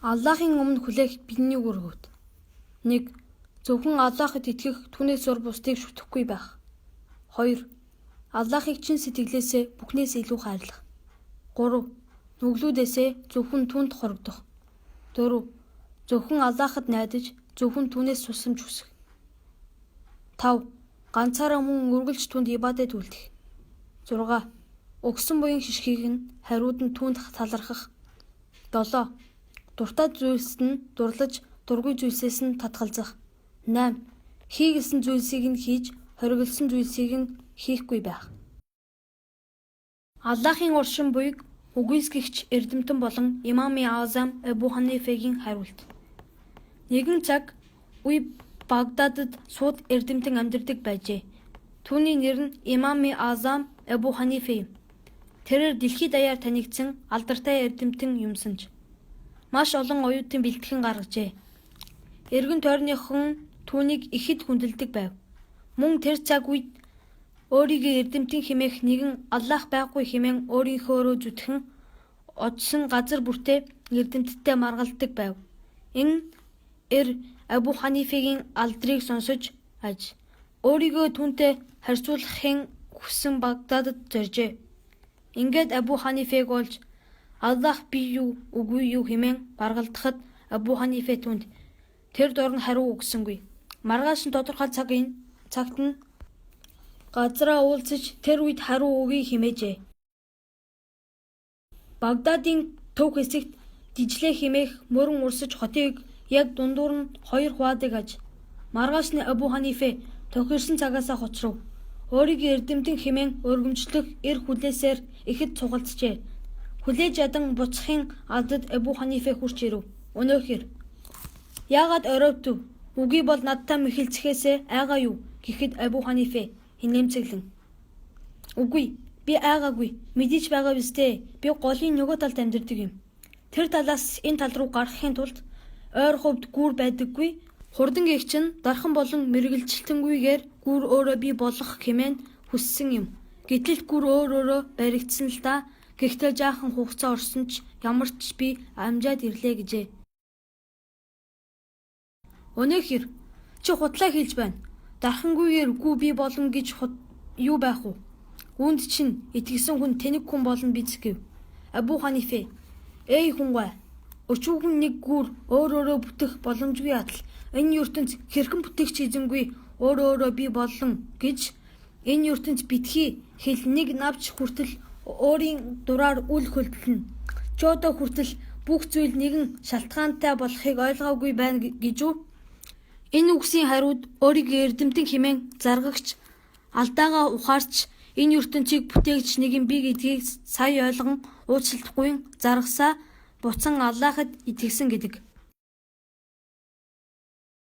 Аллахын өмнө хүлээх бидний үүргүүд. 1. Зөвхөн Аллахад итгэх, түүнээс өөр бусдыг шүтэхгүй байх. 2. Аллахыг чин сэтгэлээсээ бүхнээс илүү хайрлах. 3. Нүглүүдээсээ зөвхөн түүнд хорогдох. 4. Зөвхөн Аллахад найдаж, зөвхөн түүнээс тусламж хүсэх. 5. Ганцаараа мөн үргэлж түүнд ибадат үйлдэх. 6. Өгсөн буян шишгийг нь хариуд нь түүнд талархах. 7. Дуртай зүйлсэд нь дурлаж, дургүй зүйлсээс нь татгалзах. 8. Хий гэсэн зүйлсийг нь хийж, хориглосон зүйлсийг нь хийхгүй байх. Аллахын оршин буйг үгүйсгэгч эрдэмтэн болон Имамын Азам Абу Ханифагийн хариулт. Нэгэн цаг үе Багдадад сууд эрдэмтэн амьдардаг байжээ. Түүний нэр нь Имамын Азам Абу Ханифа юм. Тэрээр дэлхий даяар танигдсан алдартай эрдэмтэн юмсан ч маш олон оюутан бэлтгэн гаргажээ. Эргэн тойрныхон түүнийг ихэд хүндэлдэг байв. Мөн тэр цаг үед өөрийгөө эрдэмтэн хэмээх нэгэн Аллах байхгүй хэмээн өөрийнхөөрөө зүтгэн очсон газар бүртээ эрдэмтдтэй маргалддаг байв. Энэ эр Абу Ханифагийн алдрыг сонсож аж өөрийгөө түүнтэй харьцуулахын хүссэн Багдадад зорьжээ. Ингээд Абу Ханифаг олж Аллах бий юу үгүй юу хэмээн маргалдахад Абу Ханифа түүнд тэр дор нь хариу өгсөнгүй. Маргааш нь тодорхой цагт нь газраа уулзаж тэр үед хариу өгье хэмээжээ. Багдадын төв хэсэгт Дижлэ хэмээх мөрөн урсаж хотыг яг дундуур нь хоёр хуваадаг аж. Маргааш нь Абу Ханифа тохирсон цагаасаа хоцров. Өөрийгөө эрдэмтэн хэмээн өргөмжлөх эр хүлээсээр ихэд цугалджээ. Хүлээж ядан буцахын алдад Абу Ханифа хүрч ирэв. Өнөөхөр яагаад оройтов? Үгүй бол надтай мэхэлцэхээсээ айгаа юу гэхэд Абу Ханифа инээмсэглэн үгүй, би айгаагүй, мэдэж байгаа биз дээ. Би голын нөгөө талд амьдардаг юм. Тэр талаас энэ тал руу гарахын тулд ойр хувьд гүүр байдаггүй. Хурдан эгч нь дархан болон мэргэлжилтэнгүйгээр гүүр өөрөө бий болох хэмээн хүссэн юм. Гэтэл гүүр өөр өөрөө баригдсан л даа. Гэхдээ жаахан хугацаа орсон ч ямар ч би амжаад ирлээ гэжээ. Өнөөхөр чи худлаа хэлж байна. Дархангүйгээр гүү бий болно гэж юу байх вэ? Үүнд чинь итгэсэн хүн тэнэг хүн болно биз гэв. Абу Ханифа эй хүн гуай, өчүүхэн нэг гүүр өөр өөрөө бүтэх боломжгүй адил энэ ертөнц хэрхэн бүтээгч эзэнгүй өөр өөрөө бий болон гэж энэ ертөнц битгий хэл нэг навч хүртэл өөрийн дураар үл хөлдөлнө. Чи одоо хүртэл бүх зүйл нэгэн шалтгаантай болохыг ойлгоогүй байна гэж үү? Энэ үгсийн хариуд өөрийгөө эрдэмтэн хэмээн заргагч алдаагаа ухаарч энэ ертөнцийг бүтээгч нэгэн бий гэдгийг сая ойлгон уучлалтгүй заргасаа буцан Аллахад итгэсэн гэдэг.